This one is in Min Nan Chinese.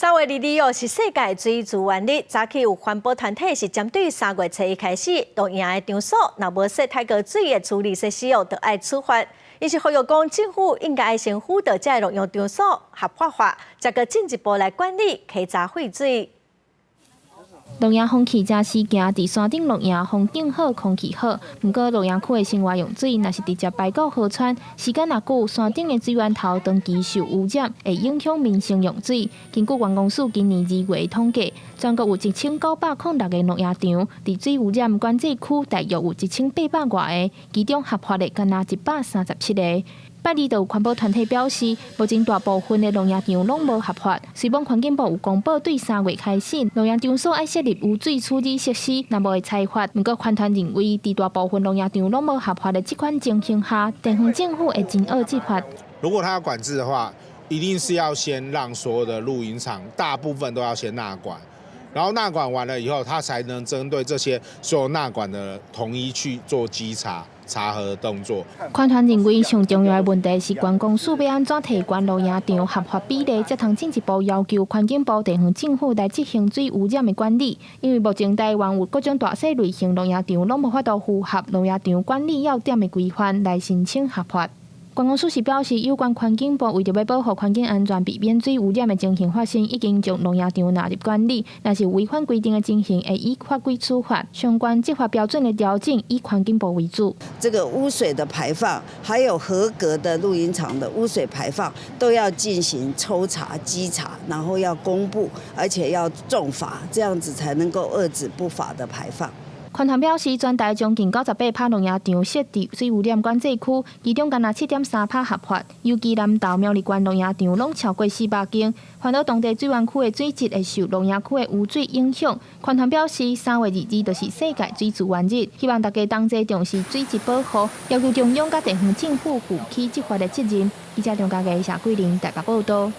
3月22哦，是世界水資源日。早起有環保團體是針對3月初一開始，露營的場所若無設太過水的處理設施哦，就愛處罰。伊是呼籲講，政府應該先輔導這个露營場所合法化，才閣進一步來管理溪閘廢水。露營風氣誠時行，佇山頂露營風景好，空氣好。毋過露營區的生活用水，若是直接排到河川，時間若久，山頂的水源頭長期受污染，會影響民生用水。根據觀光署今年2月統計，全國有1906個露營場，佇水污染管制區大約有1800外個，其中合法的干焦137個。拜二就有環保團體表示，目前大部分的露營場攏無合法。雖罔環境部有公布對3月開始，露營場所愛設立污水處理設施，若無會裁罰。毋過環團認為，佇大部分露營場攏無合法的這款情形下，地方政府會真惡執法。如果他要管制的話，一定是要先讓所有的露營場大部分都要先納管，然後納管完了以後，他才能針對這些所有納管的統一去做稽查、查核的動作。環團認為，上重要的問題是觀光署欲按怎提懸露營場合法比例，才通進一步要求環境部、地方政府來執行水污染的管理。因為目前台灣有各種大細類型露營場，攏無法度符合露營場管理要點的規範來申請合法。觀光署是表示，有關環境部為著欲保護環境安全，避免水污染的情形發生，已經將露營場納入管理。若是違反規定的情形，會依法規處罰。相關執法標準的調整，以環境部為主。這個污水的排放，還有合格的露營場的污水排放，都要進行抽查、稽查，然後要公布，而且要重罰，這樣子才能夠遏止不法的排放。環團表示，全台將近98趴露營場設佇水污染管制區，其中干焦7.3趴合法。尤其南投苗栗縣露營場攏超過400間，煩惱當地水源區的水質會受露營區的污水影響。環團表示，3月22就是世界水資源日，希望大家同齊重視水質保護，要求中央佮地方政府負起執法的責任。記者張家傑、謝桂玲台北報道。